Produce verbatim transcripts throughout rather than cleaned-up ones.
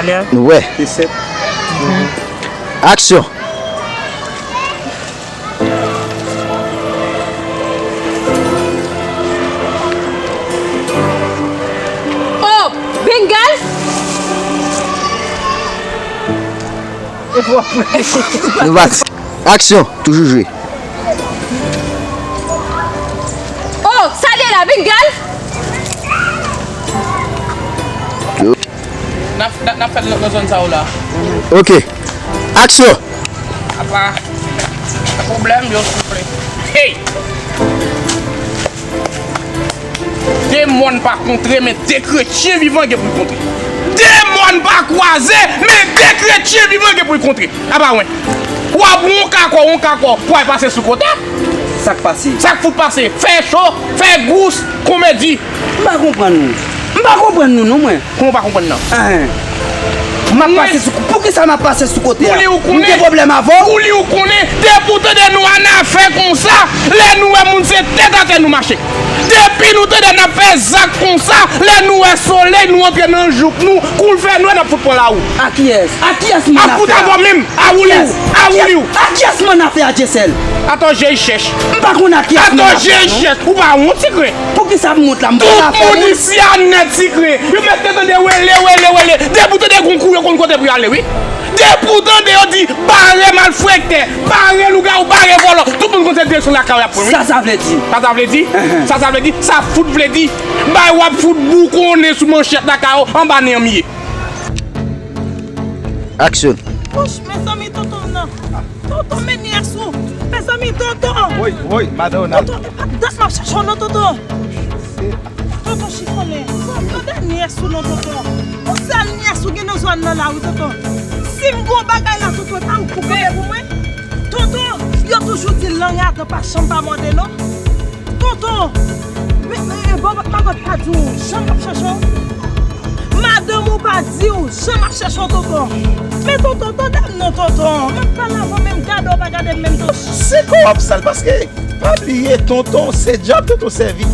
Nou wè. Aksyon. Oh, Bengal! Nou pati. Aksyon, toujou jwe. Oh, sa de la Bengal? N ap, n ap, n ap fè l nan, nan zòn sa yo la. Ok. Aksyon! Apa, pwoblèm yo souple. Hey! De mòn pa kontre, men de kretyen vivan gen pou l kontre. De mòn pa kwaze, men de kretyen vivan gen pou l kontre. Apa wen. W ap wonka kò, wonka kò, pou w al pase sou kote. Sa k pase? Sa k fout pase? Fè cho, fè gous, komedi. M pa konprann nou. M pa konprann nou non mwen. Kòman w pa konprann nan? Hein. M ap pase sou, poukisa m ap pase sou kote a? Ou li ou konnen. M gen pwoblèm avè w? Ou li ou konnen, depi w tande nou ann afè konsa, lè nou wè moun se tèt atè nou mache. Depi nou tande n ap fè zak konsa, lè nou wè solèy nou antre nan jouk nou, kou l fè nwè n ap fout pran lari. A kiyès? A kiyès m ann afè a? A fout avè w menm, a ou li ou, a ou li ou. A kiyès m ann afè a, Dyesèl? Atò je y chèch. M pa konn a kiyès m ann afè a non. Atò je y chèch, ou pa wont, Sikren? Poukisa m wont la? M pa ka fè moun. Tout moun isi a nèt, Sikren. Yo mèt te tande wele, wele, wele. Depi w tande gon kou, yo konn kote pou y ale, wi. Depi w tande yo di, bare malfektè, bare lougawou, bare vòlò, tout moun konn se direksyon lakay w y ap pran, wi. Sa sa vle di? Sa sa vle di? Sa sa vle di? Sa fout vle di, bay w ap fout boukonnen sou manchèt lakay w, anba nen an m ye. Aksyon. Wouch, mezanmi, tonton m nan. Tonton, men nyès ou. Mezanmi, tonton. Woy, woy, madan Ronald. Tonton, e pa dans m ap chache w non, tonton. Tonton Chifonnen, gade nyès ou non, tonton. Yon sèl nyès ou gen nan zòn nan la, wi, tonton. Si m gon bagay la, tonton, e pa ou k pou kanpe pou mwen? Tonton, yo toujou di lang adan pa janm pa mòde, non. Tonton, men, men, men, bon, madanm pa di w jan m ap chache w. Madanm ou pa di w jan m ap chache w, tonton. Men, tonton, tande m non, tonton. M ap pale avè w, men m gade w pa gade m menm, tonton. Se kò w ap sal, paske pa bliye, tonton, se dyab tonton sèvi.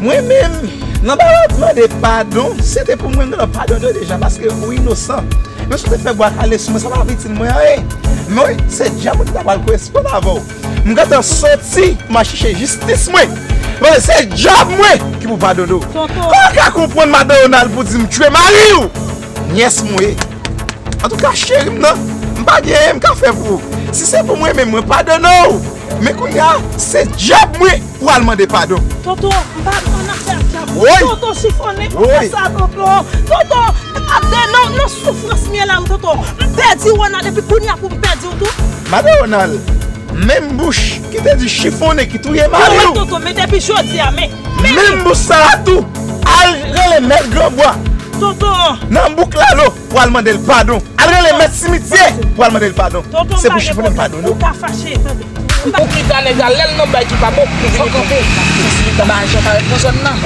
Mwen menm, nan bagay mande padon, se te pou mwen, m te nan padone w deja, paske ou inosan. Menm si w te fè bwa kale sou mwen, sa pa vle di mwen anyen. Men se dyab mwen ki ta pral koresponn avè w. M gentan soti pou m al chèche jistis mwen. Paske se dyab mwen ki pou padone w. Tonton. Kòman w ka konprann madan Ronald pou di m tchwe mari w? Nyès mwen ye. Antouka, cheri m nan, m pa gen anyen m ka fè pou ou. Si se pou mwen menm, mwen padone w. Men kounye a, se dyab mwen pou al mande padon. Tonton, m pa nan afè a dyab. Woy! Tonton Chifonnen, pa fè sa, tonton. Tonton, gade nan, nan soufrans m ye la, wi, tonton. M pèdi Ronald, epi kounye a pou m pèdi w tou. Madan Ronald, menm bouch ki te di Chifonnen ki touye mari w. Wi, tonton, men depi jodi a, men, men. Menm bouch sa a tou, al rele mèt Granbwa. Tonton. Nan bouk Lalo, pou al mande l padon. Al rele mèt simityè pou al mande l padon. Se pou Chifonnen m padone w. Ou ka fache, tande. Ou kita nèg la, lè l nan bay ki pa bon, ou vini kanpe. Majò parèt nan zòn nan.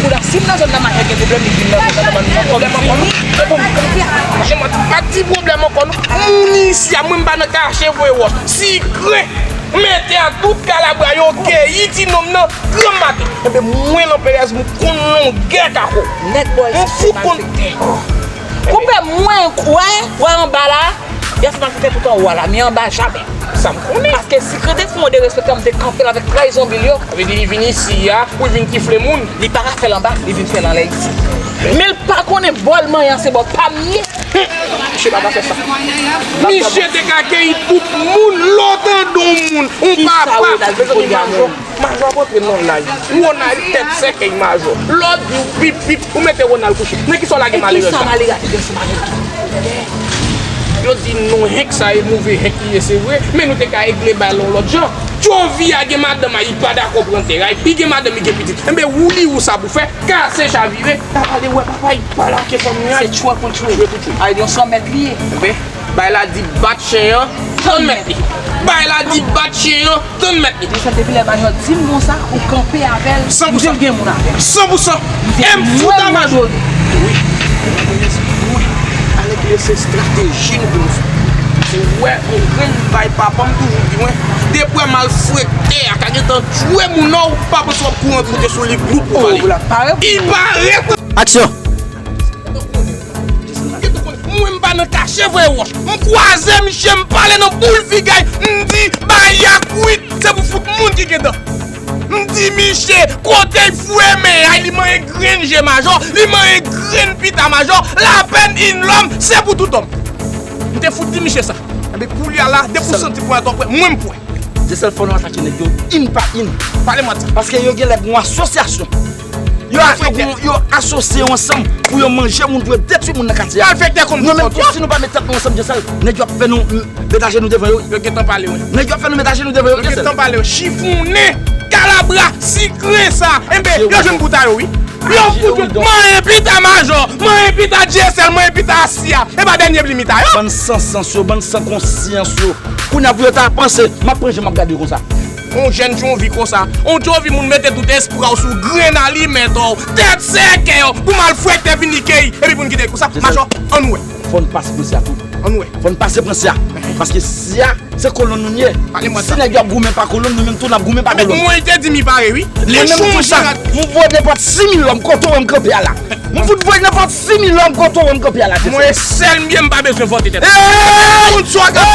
Kounya, si m nan zòn nan, majò gen pwoblèm, li vin nan zòn nan, ban nou pwoblèm ankò, non? E pou m kanpe. Mache manti, pa di pwoblèm ankò, non. Moun isi a, mwen m pa nan kache voye wòch. Sikren, mete a tout kalabwa yo, keyi ti nonm nan, granm maten. Enben, mwen nan perèz, m konn longè kako. Nèg bò isi se malfektè. Koupe mwen, wè, wè anba la. Yè se malfektè toutan ou a la, men anba jamè. Sa m konnen. Paske si Krete fè yon derespektan, m te kanpe l avèk trayizon bil yo. Sa vle di li vin isi a pou l vin kifle moun. Li pa ka fè l anba, li vin fè l anlè isi. Men l pa konnen bò l manyen an se bò pa m ye. Misye pa ka fè sa. Misye te ka keyi tout moun, lòt andon moun, yon papa. Mezanmi, majò. Majò ap rantre nan live. Ronald tèt sèkèy majò. Lè w di w pip pip, ou mete Ronald kouche. Nan kisa w lage malerèz la? E kisa malerèz la te gen sou malerèz la? Yo di non, Henk sa e move Henk li ye, se vre. Men nou te ka regle bagay la yon lòt jan. Tchovi a gen madanm a, li pa dakò pran tè a, li gen madanm, li gen pitit. Enben, ou li ou sa pou fè, kase chavire. Ta pale wè papa, li pale ak fanmi a. Se tchwe pou tchwe. Tchwe pou tchwe. Ay, yon san mèt li ye. Enben, Bay la di bat chen an, tann mèt li. Bay la di bat chen an, tann mèt li. Depi lè majò di m konsa, ou kanpe avè l, m di l gen moun avè l. San pou san. M fout a majò. Wi. Wi. Alèkile se estrateji nou pou nou fè. Ou wè, yon grenn bay papa m toujou di mwen, depi w wè malfektè a ka gentan tchwe moun nan, ou pa panse w ap kouri antre sou li, group pou pale. Li parèt. Aksyon. Ou gentan konnen, Nan kache voye wòch. M kwaze misye, m pale nan boul figi a, m di, "Bagay a kwit, se pou fout moun ki gentan." M di, "Misye, kote l foure men a, li manyen grenn je majò, li manyen grenn pita majò, la peine une lòm, se pou tout homme." M te fout di misye sa. Enben, koulye a la, depi w santi pwen atò pwen, mwen m pwen. Dyesèl fò nou atake nèg yo, in pa in. Pale mwen de sa. Paske yo genlè gen yon asosyasyon. Yo, yo, yo asosye yo ansanm pou yo manje moun, pou yo detwi moun nan katye a. Nou menm tou, si nou pa met tèt nou ansanm, Dyesèl, nèg yo ap fè nou, m, met ajenou devan yo. Yo gentan pale, wi. Nèg yo ap fè nou met ajenou devan yo, Dyesèl. Yo gentan pale, wi. Chifonnen, kalabra, sikre sa. Enben, yo jwenn bout a yo, wi. Yo fout yo manyen pita majò, manyen pita Dyesèl, manyen pita Asya. E pa dènye plim ta yo. Bann san sans yo, bann san konsyans yo. Kounye a pou yo ta panse, m ap pran je m ap gade yo konsa. On jèn tchonvi konsa, on tchonvi moun mete tout espwa w sou grenn alimèt w, tèt sèkèy w, pou malfrètè vin li keyi, epi pou n kite l konsa, majò, ann wè. Fò n pase pran Sya tou. Ann wè. Fò n pase pran Sya. Paske Sya, se kolonn nou n ye. Si nèg yo ap goumen pa kolonn, nou menm tou n ap goumen pa kolonn. Mwen te di mi pare, wi. Mwen menm tou sa, m voye nenpòt sis mil lòm kote w wè m kanpe a la. M fout voye nenpòt sis mil lòm kote w wè m kanpe a la. Mwen sèl m ye, m pa bezwen vòte tèt. Ey! Moun swa gade.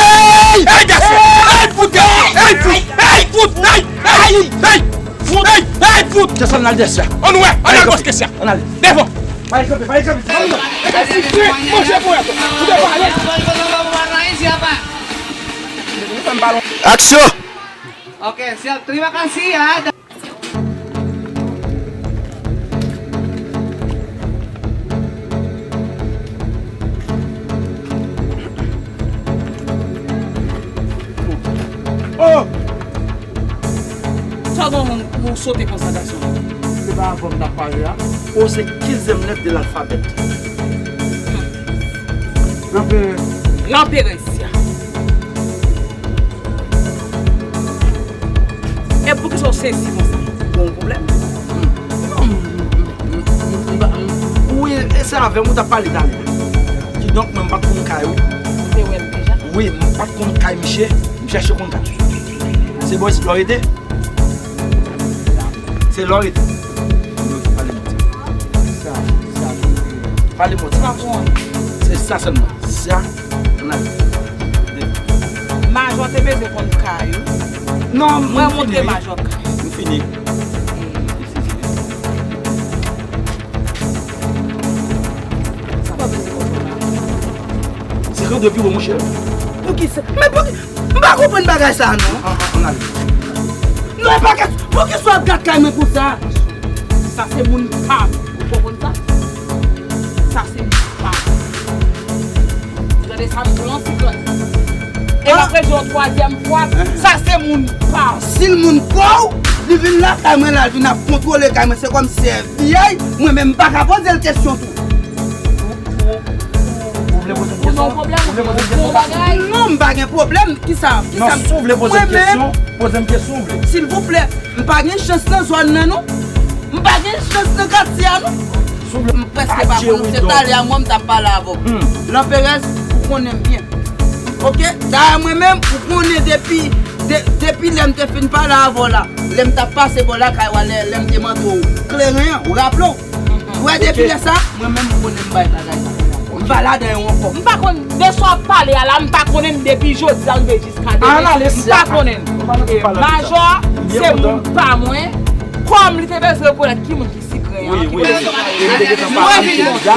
Ey, gason! Ey, fout! Ey, fout! Ey, fout! Ey, ey, ey! Fout! Ey, ey, fout! Kè sa n al dèyè Sya. Ann wè, ann al gòs kè Sya. Ann ale. Devan. Pa kanpe, pa kanpe. Manje pou ou. Ou te pale. Aksyon! Ok, siap. Terima kasih ya. Oh! Sa w gen pou w sote konsa, gason? Se pa avan m t ap pale a. O se kenzyèm lèt de lalfabè. Lanperè. Lanperè. E poukisa w sezi konsa? Gen yon pwoblèm? Non, m, m, m, m, m, wi, e se avè m ou t ap pale talè. Kidonk, mwen, m pa t konn kay ou. Ou te wè l deja? Wi, m pa t konn kay misye, m chèche konn kay. Se bò isit lò rete? Se lò rete? Pale m. Sa, sa, pale m, sa. Se sa sèlman. Sa, ann ale. Majò te bezwen konn kay ou. Non, mwen montre majò kay. M fini. Sa pa bezwen konn la. Se kan depi w monchè. Poukisa? Men poukisa? M pa konprann bagay sa a non. An, an, ann ale. Non, e pa kèsyon. Poukisa w ap gad kay mwen konsa? Sa se moun pa m. Ou konprann sa? Sa se moun pa m. Ou tande sa, m pran ti grenn. E m ap redi yon twazyèm fwa, sa se moun pa m. Si l moun pa w, li vin lakay mwen la, li vin ap kontwole kay mwen, se kòm se F B I, mwen menm m pa ka poze l kesyon tou. Ou, ou, ou vle poze m kesyon? Ou gen yon pwoblèm? Ou vle poze m kesyon? Non, m pa gen pwoblèm. Kisa? Kisa? Non, si w vle poze m kesyon, poze m kesyon w vle. Silvouplè, m pa gen chans nan zòn nan, non. M pa gen chans nan katye a, non. Si w vle. M prèske pa konn ou. Se talè a mwen m t ap pale avè w. Lanperèz, ou konnen m byen. Oke? Dayè mwen menm, ou konnen depi, de-, depi lè m te fin pale avè w la, lè m t ap pase bò lakay ou a, lè, lè m te mande w kleren an, ou raple w? Ou wè depi lè sa, mwen menm m konnen m bay bagay sa. M pa ladan yo ankò. M pa konn de sa w ap pale a la, m pa konnen l depi jodi a rive jiska demen. M pa konnen l. Majò, se moun pa mwen. Kòm li te bezwen rekonèt ki moun ki sikren an, ki konnen se pa li. Mwen vin monte.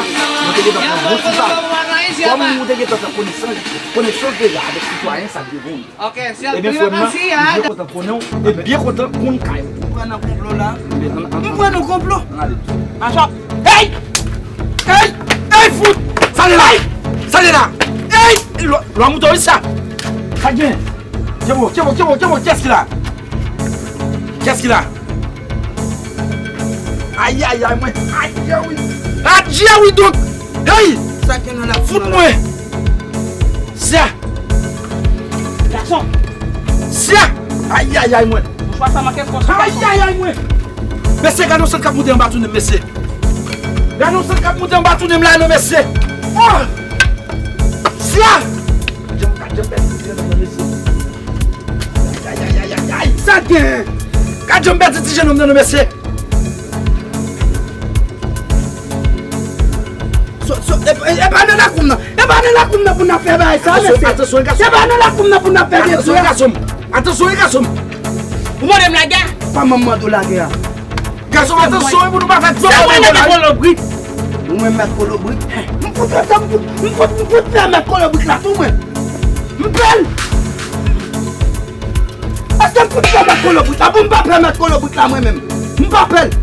Kòm ou te gentan fè konesans, konesans deja avèk sitwayen sa k devan ou. Ok, sèl. Ebyen, frè m nan, m byen kontan konnen w, e byen kontan konn kay ou. M pran nan konplo la. M pran nan konplo. Ann ale. Majò. Hey! Hey! Hey, fout! Sa de la! Sa de la! Hey! Lwa, lwa mouton, wi, sa! Sa gen? Kebo, kebo, kebo, kebo, kiyès ki la? Kiyès ki la? Ayayay, mwen. Adye wi. Adye wi, donk. Hey! Sa gen nan la fout mwen. Sya. Gason. Sya. Ayayay, mwen. Mouchwa sa manke fòs, gason. Ayayay, mwen. Mesye, gade yon sant k ap moute anba tounen m, mesye. Gade yon sant k ap moute anba tounen m la, non, mesye. Oh! Sya. Jan, jan bèl ti jenòm nan, mesye. Ayayayayay, sa gen? Gad jan m pèdi ti jenòm nan, non, mesye. So, so, e, e, e pa nan lakou m nan. E Pa nan lakou m nan pou n ap fè bagay sa, mesye. Atansyon, atansyon, gason. Se pa nan lakou m nan pou n ap fè detwi a. Atansyon, gason. Atansyon, gason. Ou mande m lagè? Pa manman do lagè a. Gason, atansyon, wi, pou nou pa fè sa mwen mèt kolobrit. Ou mwen mèt kolobrit. M fout fè sa, m fout, m fout, m fout fè mèt kolobrit la tou, mwen. M pè l. Èske m fout fè mèt kolobrit la? Bon, m pa pè mèt kolobrit la, mwen menm. M pa pè l.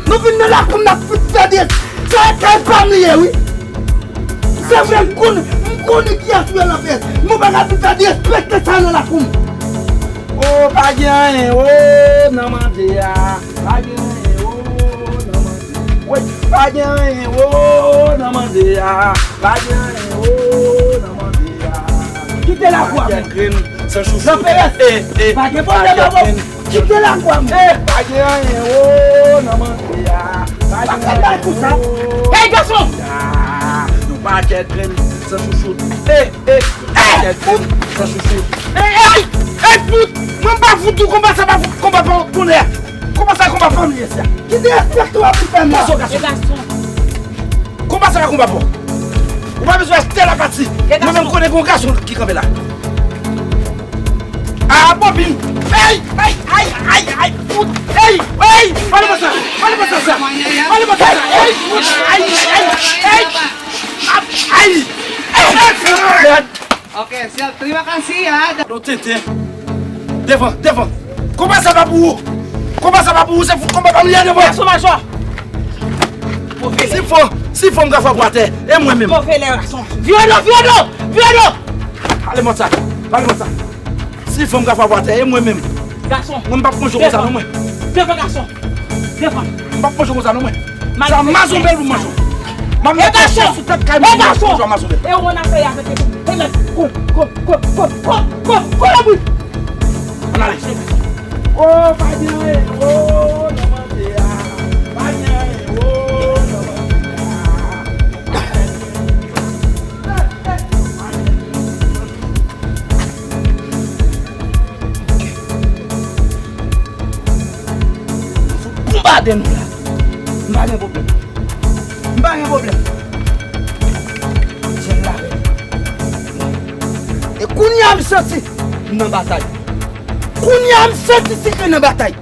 Nou vin nan lakou m, n ap fout fè de. Sa e kay pa m li ye, wi. Se vre, m konn, m konnen kiyès ou ye, Lanpè. M pa ka vin fè derespekte sa nan lakou m. O, pa gen anyen, o, nan mande a. Pa gen anyen, o, nan mande. Wi, pa gen anyen, o, nan mande a. Pa gen anyen, o, nan mande a. Kite lakou a, mwen. Kèt grenn, san chouchou. Lanpè, pa gen pwoblèm avè w. Kite lakou a, mwen. Pa gen anyen, o, nan mande a. Pa gen anyen, o, nan mande a. Hey, gason! Yon pakèt grenn, san chouchou. Hey, hey, pakèt grenn, san chouchou. Hey, hey, hey, fout! Mwen pa fout ou konba sa, pa fout konba pa bonè. Konba sa, konba fanmi, sa. Ki derespekte w ap fè m la? Gason, gason. Konba sa pa konba pa w. Ou pa bezwen achte la pati. Mwen menm konnen gon gason ki kanpe la. A, Bobby. Hey, hey, ay, ay, ay, fout. Hey, hey, pale mwen sa. Pale mwen sa, sa. Pale mwen sa, sa. Hey, fout. Ay, ay, ay. Ap, ay. Hey, hey, fout. Ok, siap. Terima kasih ya. Non, tenten. Devan, devan. Konba sa pa pou ou. Konba sa pa pou ou, se fout konba pa m li a devan. Gason majò. Si fò, si fò m ka frape w atè, e mwen menm. Move lè gason. Vire do, vire do, vire do. Pale mwen sa, pale mwen sa. Si fò m ka frape w atè, e mwen menm. Gason. Mwen m p ap manje konsa non mwen. Devan gason. Devan. M p ap manje konsa non mwen. Sa mazonbèl pou manje. M ap mete chèf sou tèt kay mwen pou manje mazonbèl. E ou ann afè avèk e mèt ko, ko, ko, ko, ko, ko, kolobrit. Ann ale. O, pa gen anyen. O, nan mande a. Pa gen anyen. O, nan mande a. Fout bonbade nou la. M pa gen pwoblèm. M pa gen pwoblèm. Jèl la. E kounye a m santi m nan batay. Kounye a m santi Sikrè nan batay.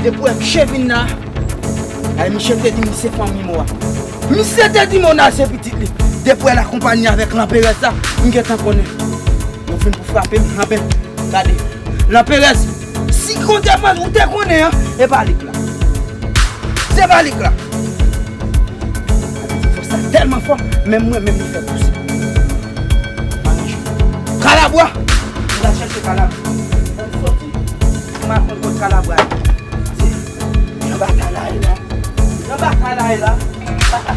Depi w wè misye vin la, ay, misye te di m li se fanmi Mo a. Misye te di Mona se pitit li. Depi w wè l akonpanye avèk Lanperèz la, m gentan konnen. Yo vin pou frape m, anben, gade. Lanperèz, si kontèman ou te konnen an, e pa lik la. Se pa lik la. Fòs la tèlman fò, menm mwen, menm li fè pouse. Kalabwa! M pral chèche kalabwa. Ann soti. M al konn kot kalabwa ye. Nan batay la, e la. Nan batay la, e la. M pa ka, m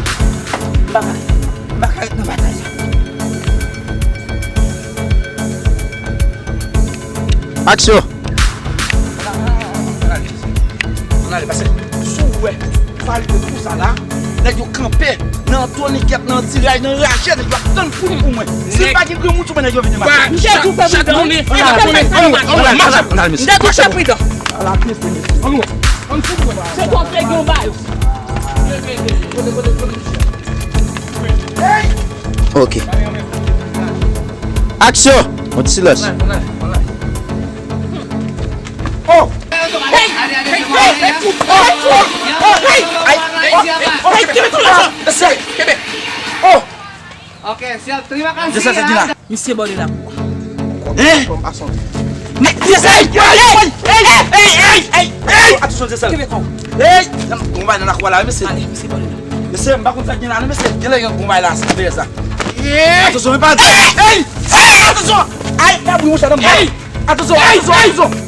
pa ka, m pa ka ret nan batay sa. Aksyon! Ann ale, pase. Si w wè sa rive kou sa la, nèg yo kanpe nan tounikèt, nan tiraj, nan raje, nèg yo ap tann kou pou mwen. Si pa gen granmoun sou mwen, nèg yo vin mate. Misye tou fè pridan. Ann ale, mesye. Misye tou fè pridan. Ala pyese, mesye. Ann fout mwen. Se kontre gen yon bagay. Ok. Aksyon! On ti silans. Oh! Hey! Hey! Hey! Hey! Hey! Hey! Hey! Kenbe tou la, mesye! Kenbe! Oh! Ok, siap, terima kasih ya. Misye bò de lakou a. Hein? Hey! Hey! Hey! Atansyon, Dyesèl. Kenbe kò w. Hey! Gon bagay nan lakou a la, wi, mesye. Ale, misye bò de lakou. Mesye, m pa konn sa k gen la, non, mesye. Genlè gen gon bagay la, se vè sa. Atansyon, men pa di. Hey! Hey! Atansyon! Ay, kabri, monchè, nan mwen. Atansyon, atansyon, atansyon!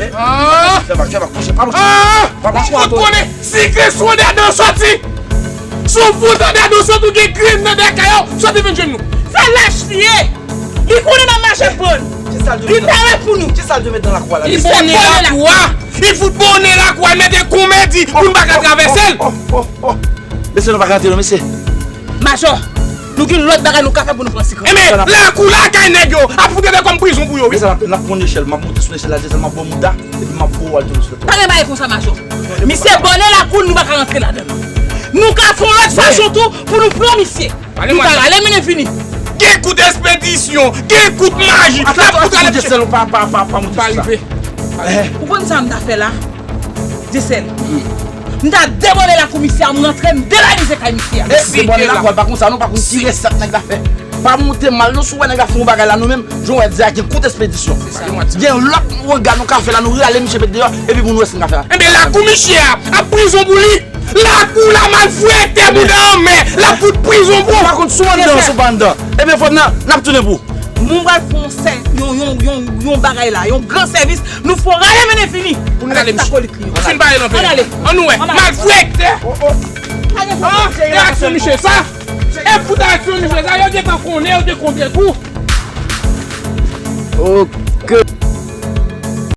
Fè bak, fè bak, monchè, pa monchè. Pa monchè, pa monchè. Sikre sou dèdè soti. Sou fout dèdè soti, ou gen grenn nan dèkay ou, soti vin jwenn nou. Se lach li ye. Li konnen n ap mache pran l. Li parèt pou nou. Kisa l dwe met nan lakou a la? Li bone lakou a. Li fout bone lakou a, li mete konmedi pou n pa ka travèse l. Mesye, nou pa ka antre non, mesye. Majò, nou gen lòt bagay nou ka fè pou nou pran Sikre. Enben, lakou lakay nèg yo ap fout rete kòm prizon pou yo, wi. Mesye, n ap, n ap pran nechèl, m ap monte sou nechèl la, Dyesèl, m ap ba w mouda, epi m ap ba w al tounen sou tèt ou. Pa gen bagay konsa, majò. Misye bone lakou l, nou pa ka rantre ladan l. Nou ka fè yon lòt fason tou pou nou pran misye. Nou ka rale mennen vini. Gen kout espedisyon, gen kout maji. Lap kout ale. Djessel, ou pa, pa, pa, pa monte sou sa. Ou konn sa m ta fè la? Djessel. M ta debòle lakou misye a, m rantre, m delalize kay misye a. Debòle lakou a, pa konsa non, pa konn ki resèt nèg la fè. Pa monte mal non, si w wè nèg la fè yon bagay la, nou menm, jan w wè di a, gen kout espedisyon. Gen lòt rega nou ka fè la, nou rale misye met deyò, epi pou nou wè si n ka fè a. Enben, lakou misye a ap prizon pou li. Lakou la malfrètè, bouda anmè, l ap fout prizon pou ou. Pa konn si w anndan, si w pa anndan. Ebyen, fò n, n ap tounen pou ou. Mwen pral fè yon sè, yon, yon, yon, yon bagay la, yon gran sèvis. Nou fè yon rale mennen vini. Pou n rale misye. Fin pale nan peyi. Ann ale. Ann nou wè. Malfrètè. Ah, e aksyon misye sa. E fout aksyon misye sa. Yo gentan konnen, yo te konpye tou. Ok.